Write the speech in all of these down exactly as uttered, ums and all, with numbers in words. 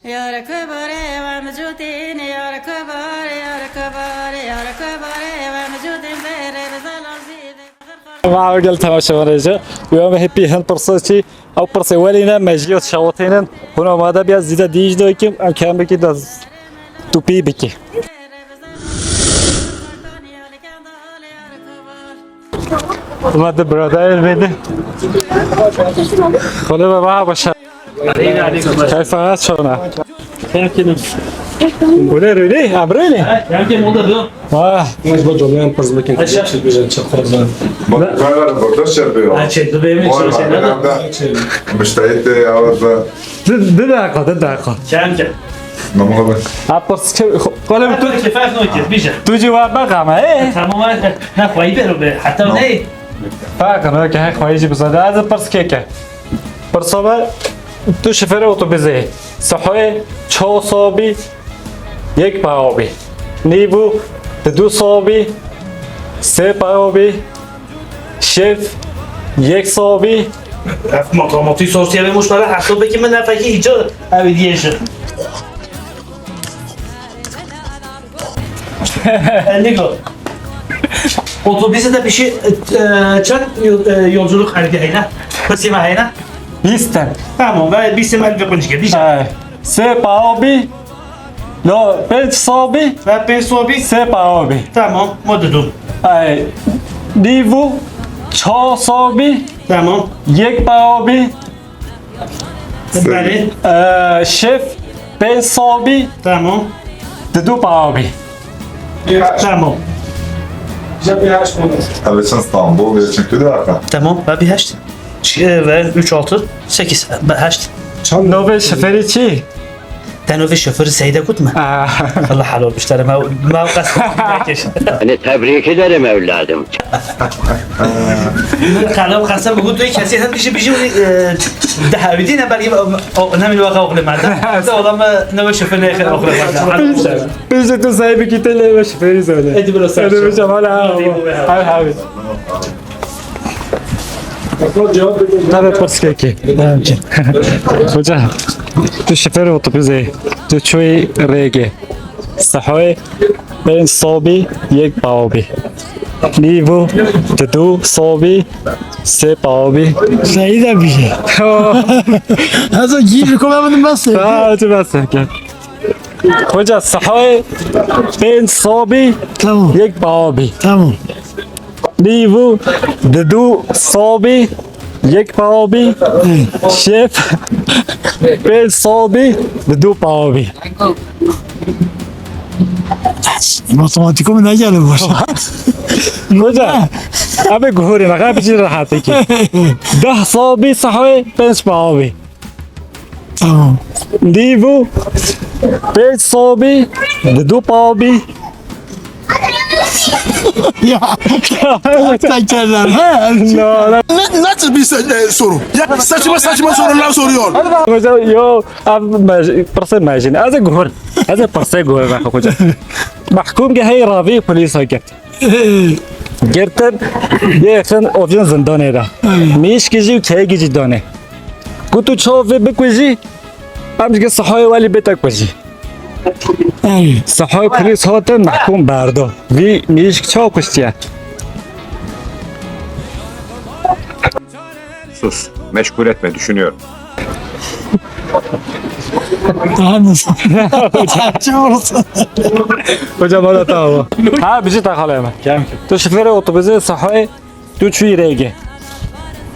Yar kubare ve mecutîn, yar kubare, yar kubare, yar kubare ve mecutîn, vere ve zalazî, ve xirxan. Mava gel temaşevanê ji. Uya me hepî hin pirsa çî, ew pirsê welî ne, me jî şawitênin. Hûn amade biya zîde dîj dokim, em kemekî de tupî bikî. Hadi birader beni. Xole ve va başa. Keyfa çona. Sakinim. Öyle öyle, abrene. Sakin oldu. Vah. Biz bu dönem pırzlık ettik. Bak, ben röportaj yapıyorum. Açıldı benim için. Vay be, ben de müstahit de yavuzda. Di dakika, di dakika. Kemke. Namı abi. Ha, pırs ki, kolem tu. Kefas no kes, bija. Tu cevap bak ama, e? Tamam, ne koyayım ben be. Hatta ne? Bak, ne ki, hay koyayım bu zaten. Az pırs ki ki. Pirsa me, tu şofêrê otobusê, Sihoyê çar sabî, yek pawabî. Nîvû, di du sabî, sê pawabî. Şef, yek sabî. Ev matematîk sorsiye ve muştara hesabeki min nefeki ica ev diye ji. Endigo. Otobüse de bir şey, e, e, çend yol-, e, yolculuk erdi heyna? Kısım heyna? Bîst ten. Tamam, ve bir simel ve kunç geldi. He. Sê pawabî. Lo, pênc sabî. Ve pênc sabî. Sê pawabî. Tamam, modudum. Ay, nîvû, çar sabî. Tamam. Yek pawabî. Belê. Ee, şef, pênc sabî. Tamam. Di du pawabî. Tamam. Ev çend Stanbul, ev çend tu daka? Tamam, ve bir heşt. Ç-, e, ve üç, altı, sekiz, be-, heşt. Çend? Navê şofêrê çi? Te navê şofêrê Seyde got mu? Aa. Allah helal biştere, me, me qesem. Hani tebrik ederim evladım. Qelem qesem bu tu kesê hem biji biji, e, dehewîdî ne belki o, o, ne min waka oxle merde. De olam, e, ne şofêr ne oxle merde. Pêşê tu sahibî kî tê lê ve şofêrî zane. Edi bilo ser. Edi bilo ser. Hala, hala, hala. Tabii pirskekî. Hoca, tu şofêrê otobusê, tu çûyî rêgê. Sihoyê pênc sabî, yek pawabî. Nîvû, di du sabî, sê pawabî. Seyî de bije. Heza gî ji koma min bes e. Ha, tu bes e, gel. Hoca, Sihoyê pênc sabî, tamam, yek pawabî. Tamam. Nîvû, di du sabî, yek pawabî. Şef, pênc sabî, di du pawabî. Matematîko min negele baş. Hoca, abi guhurê me, abi jî rehatekî. Deh sabî, Sihoyê pênc pawabî. Tamam. Nîvû, pênc sabî, di du pawabî. Ya. Sen kerden, ha? No, no. Ne, nasıl bir se-, e, soru? Ya saçma saçma sorular soruyor. Hoca, yo, abi, mec-, pirsê mecîn. Ez ê guhur. Ez ê pirsê guhur, bak, hoca. Mahkum ge hey ravi polis ha girt. Girtin, yê xin ovcin zindanê de. Mişkî jî û keyekî jî danê. Ku tu çavê bikujî, em ji Sihoyê welî bê te kujî. Sihoyê polîs hatin, mehkûm berdo. Vî mişk çawa kuştiye? Sus. Meşgul etme, düşünüyorum. Daha nasıl? Hocam, o da tamam. Ha, bizi takalama. Gel. Tu şoförü otobüsü Sihoyê, tu çûyî rêgê.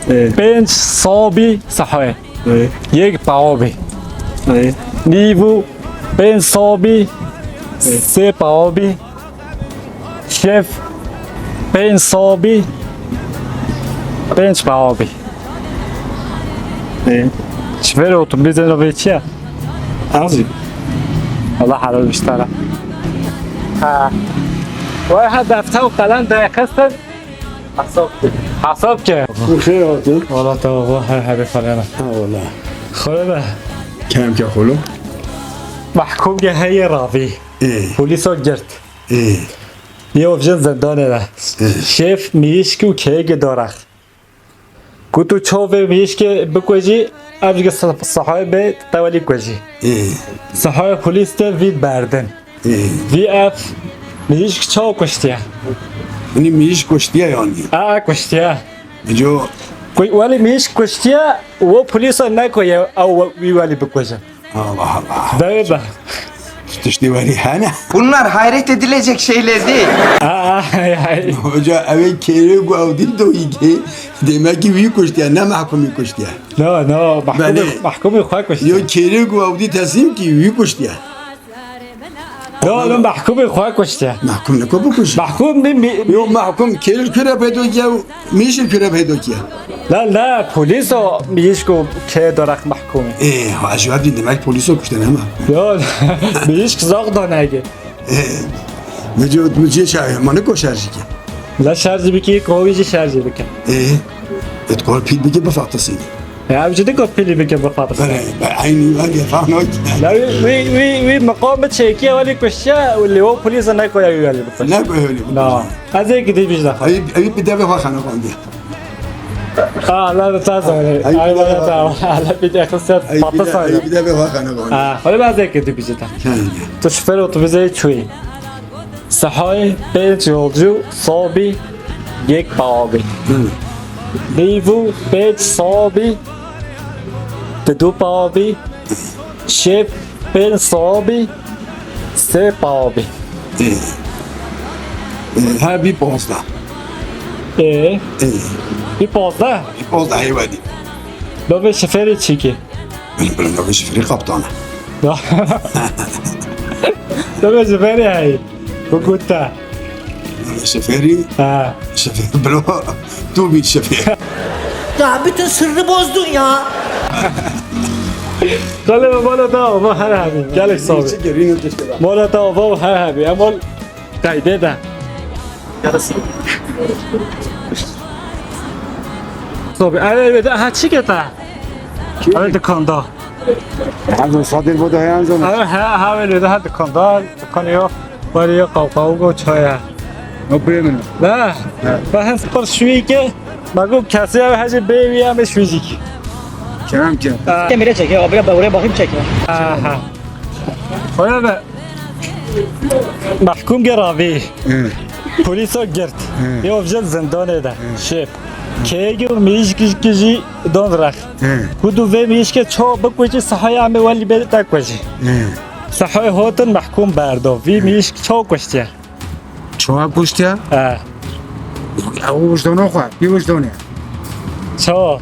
Evet. Pênc sabî Sihoyê. Evet. Yek pawabî. Evet. Nîvû pênc sabî, evet, sê pawabî. Şef, pênc sabî, pênc pawabî. Ê. Şofêrê otobusê navê çi ye? Azî. Allah helal biştara. Ha. Vay ha, defter û qelem daxistin. Hesab ke. Hesab ke. Xêr hatin. Wala te, wala her hebê xalena. Ha, wala. Xalena. Kemke xolo. Mahkum ge heye ravî. Ê. Polîsa girt. Ê. Yê ovcin zindanê de. Ê. Şef, miyişk û keyekê darax. Ku tu çavê miyişkê bikujî, ev jî sih-, sihayê bê te welî kujî. Ê. Sihayê polîs te vî berdin. Ê. Vî ev mirîşk çawa kuştiye? Hûnî mirîşk kuştiye yanî? A, a, kuştiye. Eco. Ku-, welî mirîşk kuştiye, wo polîsa nekoye ew we-, wî welî bikuje. Allah Allah. Dawê be. Tiştê werî hene. Bunlar hayret edilecek şeyler değil. A, a, ay, ay. Hoca, ew ê kêrê ku ew dî doyî kê, demek ki wî kuştiye, ne mehkumî kuştiye. No, no, mehkumî, belê, mehkumî xwe kuştiye. Yo, kêrê ku ew dî teslîm kî wî kuştiye. No, no, mehkumî xwe kuştiye. Mehkum ne ku bikuş. Mehkum ne mi- Yo, mehkum kêr kure peydo kiye, mîşir kure peydo kiye. La, la, polîs o mîşk û kê dorek mehkumî. Ê, ha, ji wer dîn demek polîs o kuşte ne ma. Yo, mîşk zak donege. Ê, mi cê, mi cê çay, ma ne ko şerjî ke. La şerjî bikî, kovî jî şerjî bike. Ê, et kol pîl bike bifatisî. Ya, ev jî dikot pîlî bike bifatisî. Belê, be, eynî, eynî, fahno. La wî, wî, wî, wî miqam bi çêkiye welî kuştiye, lê o polîsa nekoya wî welî bikuştiye. Nekoya welî bikuştiye. Na. Ez ê gidî bijde xwe. Eyüp, Eyüp bir devê xwe xene kondiye. Aa, la da ta zane. Eyüp bir devê xwe. Ay, la da ta. La bir de xwe ser patı sane. Eyüp bir devê xwe xene kondiye. Aa, öyle ben zevk edip bizi ta. Sen de. Tu şoför otobüse çuy. Sihayê pênc yolcu sabî yek pawabî. Hı. Nîv û pênc sabî di du pawabî. Şêf pênc sabî sê pawabî. Ê. Ê, her bî pazdeh. Ê. Ê. Bî pazdeh? Bî pazdeh heywanî. Navê şofêrê çi ki? Benim, benim navê şofêrê kaptan e. Navê şofêrê hey. Bu kutta. Şofêrî? Ha. Şofêr, bro. Tu bî şofêr. Ya bütün sırrı bozdun ya. Xalê me, mala te ava her hebî. Gelek sabî. Mala te ava her hebî. Em ol qeydê de. Sabî, ev ê de ha çi kete? Ev dikanda. Hanzo sadir bu da hanzo. Ev he, ha, wê de ha dikanda, dikanê yo. Were yo qawqaw go çaya. O pê min. Be. He. Be hem spor şuî ke. Bak o kese ev hece bê wî em şuî jî. Kerem ke. Ha. Kamera çek ya, abi, ben oraya bakayım çek ya. Aha. Öyle be. Mahkum geravî. Hı. Polîsa girt. Hı. Yo vijel zindanê de. Hı. Şêf. Keyegî û mîşkî jî don rex. Hı. Ku du vê mîşkê ço bikujî sehaya me welî bê te kujî. Hı. Sehayê hotin mahkum berdo. Vî mîşk ço kuştiye. Çawa kuştiye? He. Ya o wijdano xwe, pî wijdano. Çawa?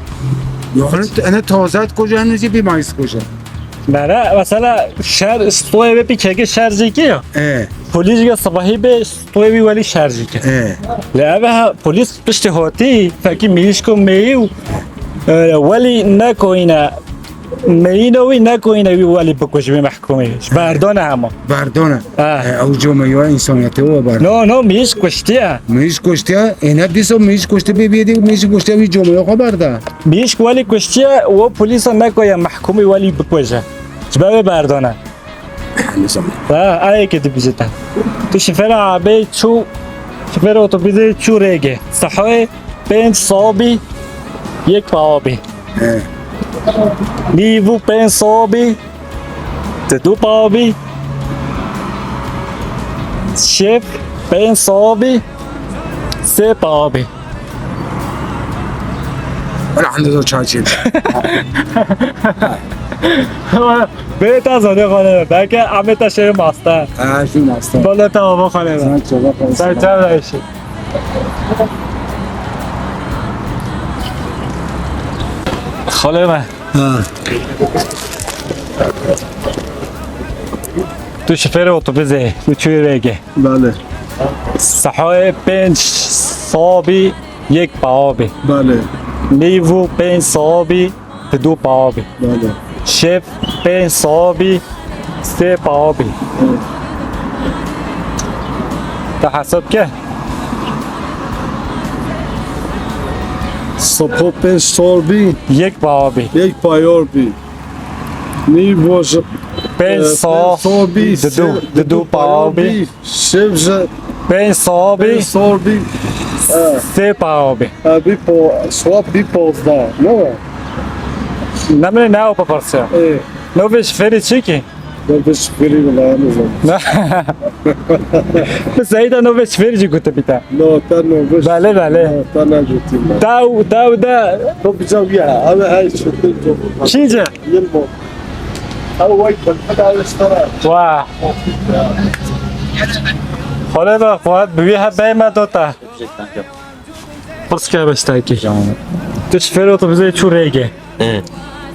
Yanî ene taze dikuje, ene jî bî mayîs dikuje. Bere, mesela şer, stoyê wê pî keke şer jî ki ya. E. Polîs ya sibahî bê stoyê wî welî şer jî ki. E. Lê ev ha, polîs piştî hotî, fekî mîşk û meyî û, e, welî nekoyne. Meyîna wî nekoyne wî welî bikujî wî mehkumî. Ji berdane hema. Berdane. Ha. E, ew comeya însaniyetê we berda. No, no, mîş kuştiye. Mîş kuştiye. E, ne dîsa mîş kuştiye bê bê dî, mîş kuştiye wî comeya xwe berda. Mîş welî kuştiye, wo polîsa nekoye mehkumî welî bikuje. Ji ber wê berdane. Nizam. Ha, ayê ke dibijite. Tu şifera abê çû, şifera otobüsê çû rêge. Sehayê pênc sabî, yek pawabî. He. Nîv û pênc sabî, di du pawabî. Şêf pênc sabî, sê pawabî. Wala hende zor çaçî. Bê ta zanê xanê. Belki Ahmet ta şev masta. Ha, şu masta. Bala ta ava xanê. Sen çabuk ol. Sen çabuk ol. Xalê me. Ha. Tu şofêrê otobüsê, tu çûyî rêge. Belê. Sehayê pênc sabî yek pawabî. Belê. Nîv û pênc sabî di du pawabî. Belê. Şêf pênc sabî sê pawabî. Evet. Te hesab ke? Sapo pênc sabî. Yek pawabî. Yek pawabî. Nîv û pênc, e, sa-, pênc sabî, di du, di du pawabî. Şev ji pênc sabî, pênc sabî, e, sê pawabî. E, bî po-, swab bî pozdeh, ne we? Ne min ne o paparsiya. Ê. Novê şifêrê çi ki? Novê şifêrê wala nizam. Bi Seyda novê şifêrê jî gote bîta. No, ta novê. Belê, belê. No, ta nagotî me. Taw, taw da. To bicawiya, abi hay şifêrê to. Çince? Yil bo. Ew wek bi xwe da stara. Wa. Xole be Fuat, bi wî hebeyê me dota. Pirs ke beştekî. Tamam. Tu şifêrê otobusê çû rêge. Evet.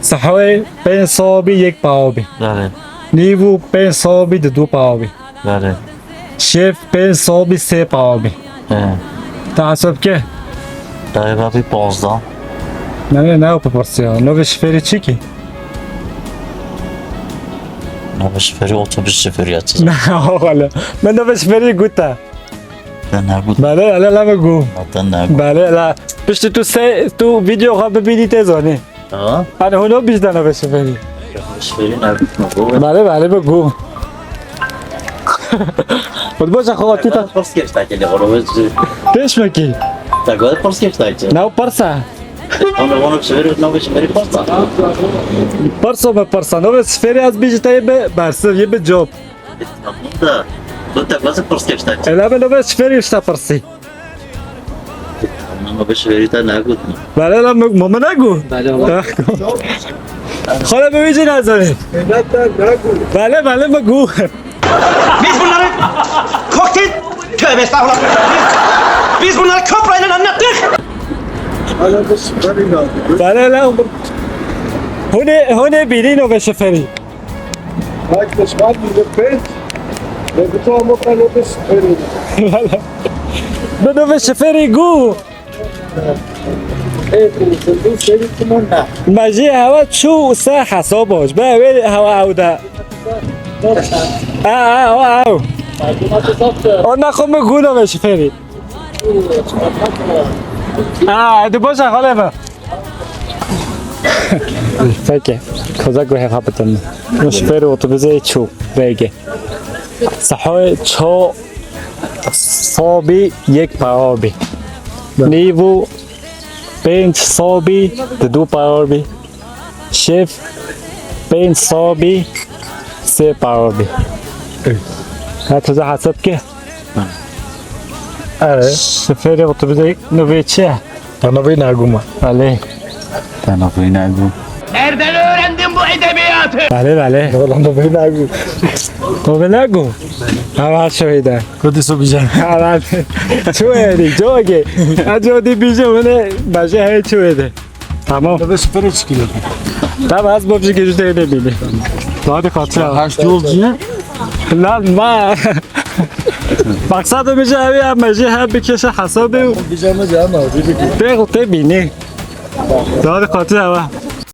Sehwê pênc sobî yek pawa bî. Evet. Nîv û pênc sobî di du pawa bî. Evet. Şev pênc sobî sê pawa bî. Evet. Te hesab ke? Dayê babî ponzdeh. Ne, ne, ne o paparsiya. Novê şifêrê çi ki? Novê şifêrê otobus şifêrê ya çi? Ne, oğlum. Ben novê şifêrê gote. Te negot. Belê, ele, ele me gu. Te negot. Belê, ele. Piştî tu se, tu video xwe bibînî tê zanî. Ha? Hani hûn o bijde navê şifêrî. Şifêrî negot me gu. Belê, belê, me gu. Xwe baş xwe tî ta. Pirs kêfta ke lê xwe. Pêş me kî. Te got pirs kêfta ke. Nav pirsa. Ama onu şifêrî, navê şifêrî pirsa. Pirso me pirsa. Navê şifêrî ez bijî te yê bi bersiv, yê bi cop. Tamam da, tu te bazı pirs kêfta. Ela ben de şifêrî işte pirsî. Tamam, abi şifêrî te negot mu? Belê la, mu, mu, mu negu? Belê, belê. Xala be wî jî nazanî. Belê, belê, me gu. Biz bunları koktet, tövbe estağfurullah. Biz, biz bunları köprüyle anlattık. Belê la, hûn ê, hûn ê bînî novê şifêrî. Bak, pişman yüzde beş. Ve bu tam o kadar da şifreli. Bi navê şifrê gu. Evet, bu seri kimin ne? Me jî hewa çû se hesab baş. Be wê hewa ew de. A, a, o ew. Ona xwe min gu navê şifrê. A, di baş e xalê me. Peki. Kozak ve hefa bitim. Şoför otobüse çû. Rêge. Saho ço sobî yek pawa bî. Nîv û pênc sobî di du pawa bî. Şev pênc sobî sê pawa bî. Her tu hesap ke? Evet. Şoförê otobüsê navê çi ye? Te navê nagû me. Belê. Te navê nagû. Nereden öğrendin bu edebiyatı? Belê, belê. Wala navê nagû. Navê nagû? Hava şöyle. Kudüs'ü bize. Hava. Çu edi, coge. Aco di bize, bana başka her çu edi. Tamam. Navê şoförê çi kilo? Tamam, az babacık gözü de öyle bili. Daha da katı ya. Haş yolcu. Lan ma. Maksat mi ji ew ya, me jî her bikêşe hesabê û Bijeme canım, bir bir. Tê xwe tê bînî. Daha da katı ya.